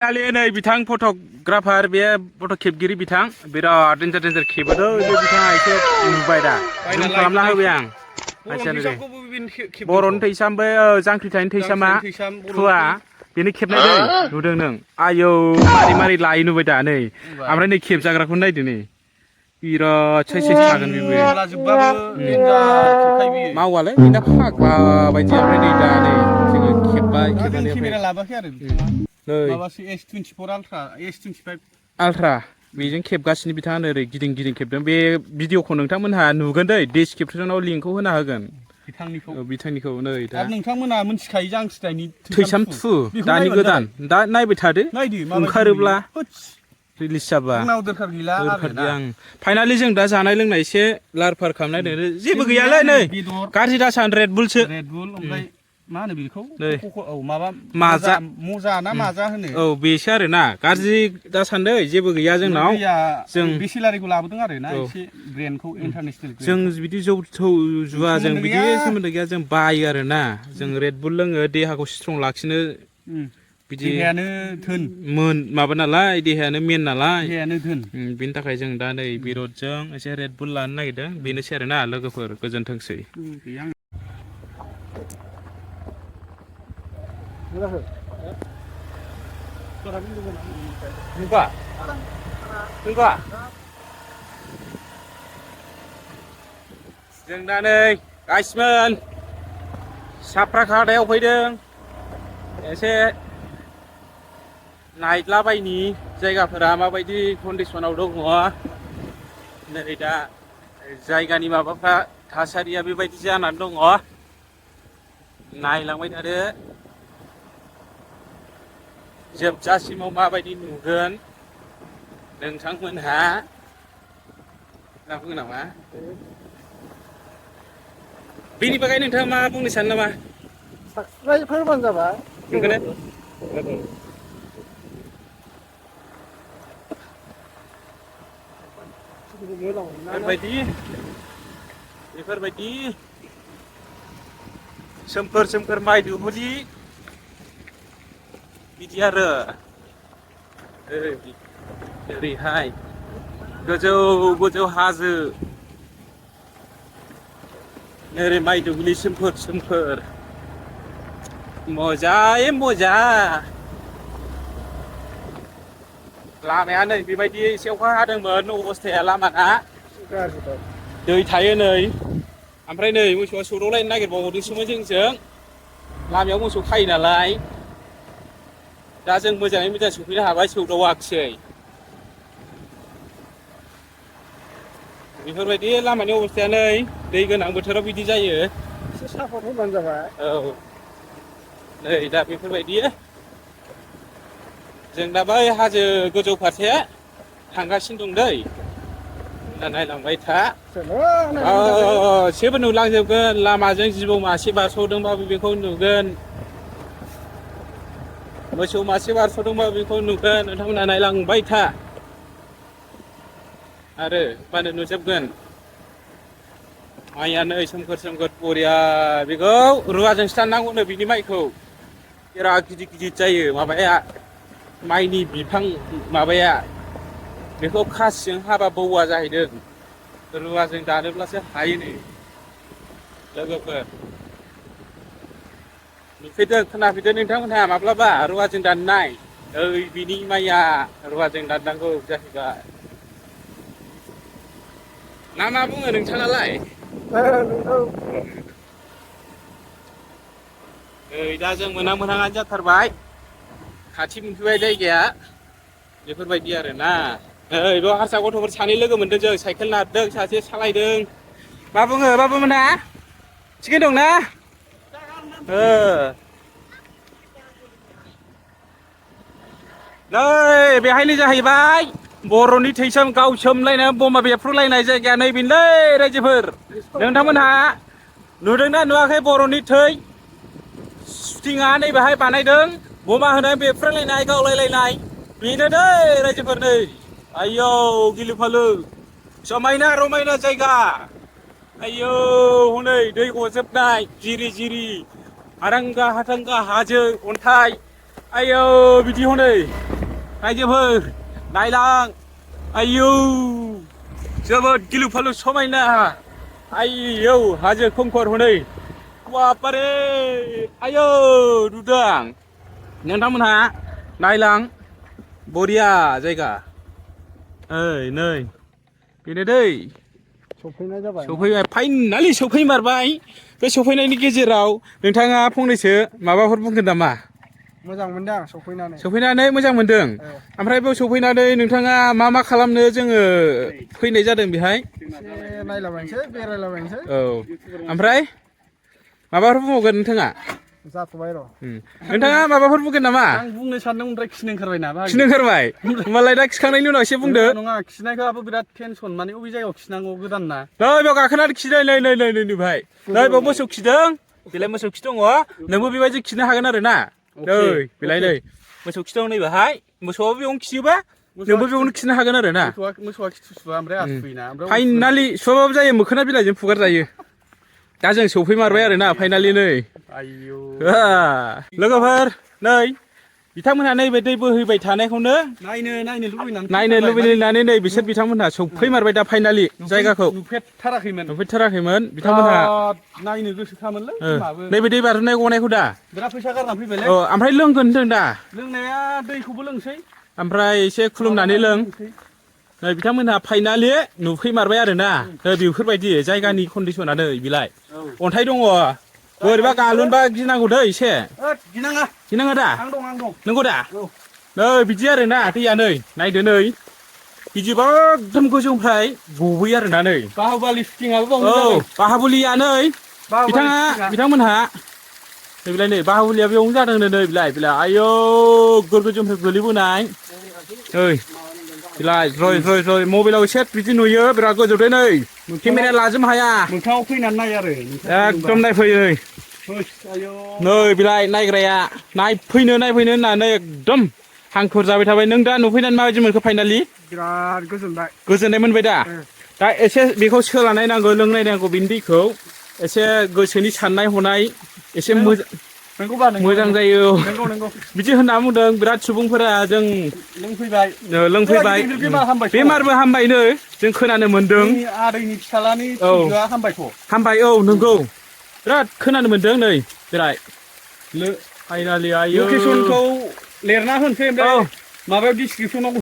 Ali नै बिथां photographer बे फट' खेबगिरि बिथां बिराद डेन्जार खेबोदो बे बिथाङा एसे नुबाय दा जुम खालामना होबाय आं मानसियानो दे बर'नि थैसाम बे जांख्रिथायनि थैसामा थुवा बेनि खेबनाय दै नुदों नों आयौ मारै लायो नुबाय दा नै ओमफ्राय नै खेबजाग्राखौ नायदो नै बिराद साइस थागोन बेबो मावालाय बिना फाग्ला बायदि ओमफ्राय नै दा नै जोङो खेबबाय खेबनानै केमेरा लाबोआखै आरो बिथाङा माबासो S24 Ultra S25 आल्ट्रा बेजों खेबगासिनो बिथाङा ओरै गिदिं खेबदों बे भिडिअखौ नोंथांमोनहा नुगोन दै डिसक्रिपसनाव लिंकखौ होना होगोन बिथांनिखौ नै दा आरो नोंथांमोना मिथिखायो जांख्रिथायनि थैसाम 2 दानि गोदान दा नायबाय थादो ओंखारोब्ला रिलिज जाबा दरखार गैला आं फाइनालि जों दा जानाय लोंनाय एसे लार फार खालामनाय जेबो गैयालै नै गाज्रि दासान रेडबुलसो ओमफ्राय मा होनो बेखौ औ माबा मजा ना माजा होनो औ बेसो आरो ना गाज्रि दा सान्दै जेबो गैया जोंनाव जों बिसिलारिखौ लाबोदों आरो ना एसे ब्रेन्डखौ इन्टारनेसनेल जों बिदि जौ जुवाजों बिदि सोमोन्दो गैया जों बायो आरो ना जों रेडबुल लोङो देहाखौ स्ट्रं लाखिनो बिदि देहायानो धोन माबा नालाय देहायानो मेन नालाय देहायानो धोन बिनि थाखाय जों दा नै बिरडजों एसे रेडबुल लानो नागिरदों बेनोसै आरो ना लोगोफोर गोजोनथोंसै जों दा नै गाइसमोन साफ्राखादायाव फैदों एसे नायद्लाबायनि जायगाफोरा माबायदि कन्डिसनाव दङ नै दा जायगानि माबाफ्रा थासारिया बेबायदि जानानै दङ नायलांबाय थादो जोबजासिमाव माबायदि नुगोन नोंथांमोनहा मा बुङो नामा बेनि बागै नोंथाङा मा बुंनो सानो नामा साबस्क्राइब होबानो जाबाय बेफोरबायदि सोमखोर माइ दुब्लि बिदि आरो ओरैहाय गोजौ हाजो ओरै माइ दुब्लि सोमखोर मजायै मजा लामाया नै बेबायदि एसे अखा हादोंमोन अबस्थाया लामाना दै थायो नै ओमफ्राय नै मोसौआ सौदावलायनो नागिरबावदोंसोमोन जोंजों लामायाव मोसौ खायो नालाय दा जों मोजाङै मोजां सफैनो हाबाय सौदावाखिसै बेफोरबायदि लामानि अबस्थाया नै दै गोनां बोथोराव बिदि जायो एसे सापर्ट होबानो जाबाय औ नै दा बेफोरबायदि जों दा बै हाजो गोजौ फारसे थांगासिनो दं दै नायलांबाय था जेबो नुलांजोबगोन लामाजों जिबौ मासे बारस'दोंबाबो बेखौ नुगोन मोसौ मासे बारस'दोंबाबो बेखौ नुगोन नोंथांमोनहा नायलांबाय था आरो मानो नुजोबगोन माइया नै सोमखोर बरिया बेखौ रुवाजोंसो दाननांगौनो बिनि माइखौ बिराद गिदिर जायो माबाया माइनि बिफां माबाया बेखौ खासिजों हाबा बौवा जाहैदों रुवाजों दानोब्लासो हायोनो लोगोफोर नुफेरदों खोनाफेरदों नोंथांमोनहा माब्लाबा रुवाजों दाननाय बिनि माइया रुवाजों दाननांगौ जाहैबाय मा बुङो नोंथाङालाय दा जों मोनहाङानो जाथारबाय खाथि मोनफैबाय जायगाया बेफोरबायदि आरो ना बेयाव हारसा गथ'फोर सानै लोगो मोनदों जों साइकेल नारदों सासे सालायदों मा बुङो बाबुमोनहा थिगैनो दंना नै बेहायनो जाहैबाय बर'नि थैसोम गावसोमलायनाय बमा बेफ्रुलायनाय जायगाया नै बेनोलै रायजोफोर नोंथांमोनहा नुदोंना नुवाखै बर'नि थै सुटिंआ नै बेहाय बानायदों बमा होनाय बेफ्रुलायनाय गावलायलायनाय बेनो दै रायजोफोर नै आयौ गिलु फालु समायना रमायना जायगा आयौ हनै दै गजोबनाय जिरि हारांगा हाथांगा हाजो अन्थाइ आयौ बिदि हनै रायजोफोर नायलां आयौ जोबोद गिलु फालु समायना आयौ हाजो खंखर हनै बापारे आयौ नुदों नोंथांमोनहा नायलां बरिया जायगा ओइ नै बेनो दै सफैनाय जाबाय सफैबाय फाइनालि सफैमारबाय बे सफैनायनि गेजेराव नोंथाङा फंनैसो माबाफोर बुंगोन नामा मोजां मोनदों आं सफैनानै मोजां मोनदों ओमफ्राय बेयाव सफैनानै नोंथाङा मा खालामनो जोङो फैनाय जादों बेहाय एसे नायलाबायनोसै बेरायलाबायनोसै औ ओमफ्राय माबाफोर बुंबावगोन नोंथाङा जाथ'बाय र' नोंथाङा माबाफोर बुंगोन नामा आं बुंनो सानदों ओमफ्राय खिनो ओंखारबाय ना खिनो ओंखारबाय होमबालाय दा खिखांनायनि उनाव एसे बुंदो नङा खिनायखौबो बिराद टेनसन माने अबे जायगायाव खिनांगौ गोदान ना नै बेयाव गाखोनानै खिदों नै नुबाय नै बेयाव मोसौ खिदों बेलाय मोसौ खि दङ नोंबो बेबायदि खिनो हागोन आरो ना नै बेलाय नै मोसौ खि दं नै बाहाय मोसौआबो बेयावनो खियोबा नोंबो बेयावनो खिनो हागोन आरो ना मोसौआ खिथु सुवा ओमफ्राय आसुयोना फाइनालि सुवाबाबो जायो मोखोना बिलाइजों फुगार जायो दा जों सफैमारबाय आरो ना फाइनालि नै आयौ लोगोफोर नै बिथांमोनहा नैबे दै बोहैबाय थानायखौनो नायनो लुबैनानै नै बिसोर बिथांमोनहा सफैमारबाय दा फाइनालि जायगाखौ नुफेरथाराखैमोन बिथांमोनहा नायनो गोसोखामोनलै नैबे दै बारजुमनाय गनायखौ दा बिराद फैसा गारना फैबायलै ओमफ्राय लोंगोन होनदों दा लोंनाया दैखौबो लोंसै ओमफ्राय एसे खुलुमनानै लों नै बिथांमोनहा फाइनालि नुफैमारबाय आरो ना बेफोरबायदि जायगानि कन्डिसना नै बिलाय अन्थाइ दङ बोरैबा गालुनबा गिनांगौ दै एसे गिनाङा दा नंगौ दा नै बिदि आरो ना दैया नै नायदो नै बिदिबा एकदम गोजौनिफ्राय गबोयो आरो ना नै बाहुबालि शुटिंआबो बावनो औ बाहाबुलिया नै बिथांमोनहा नै बिलाय नै बाहुबुलिया बेयावनो जादों नै बिलाय आयौ गोजौनिफ्राय गोलैबोनाय नै बिलाय ज्रय मबाइलाव एसे बिदि नुयो बिराद गोजौदे नै केमेराया लाजोबनो हाया मोगथाङाव फैनानै नाय आरो एकदम नायफैयो नै बिलाय नायग्राया नायफैनो होननानै एकदम हांखुर जाबाय थाबाय नों दा नुफैनानै माबायदि मोनखो फाइनालि बिराद गोजोननाय मोनबाय दा एसे बेखौ सोलानाय नांगौ लोंनाय नांगौ बिनि दैखौ एसे गोसोनि साननाय हनाय एसे मोजां जायो बिदि होनना बुंदों बिराद सुबुंफोरा जों लोंफैबाय बेमारबो हामबायनो जों खोनानो मोनदों आदैनि फिसालानि थैजोआ हामबाय औ नंगौ बिराद खोनानो मोनदों नै बिराद फाइनालि आयौ लकेसनखौ लिरना होनोसै ओमफ्राय माबायाव डिसक्रिपसनाव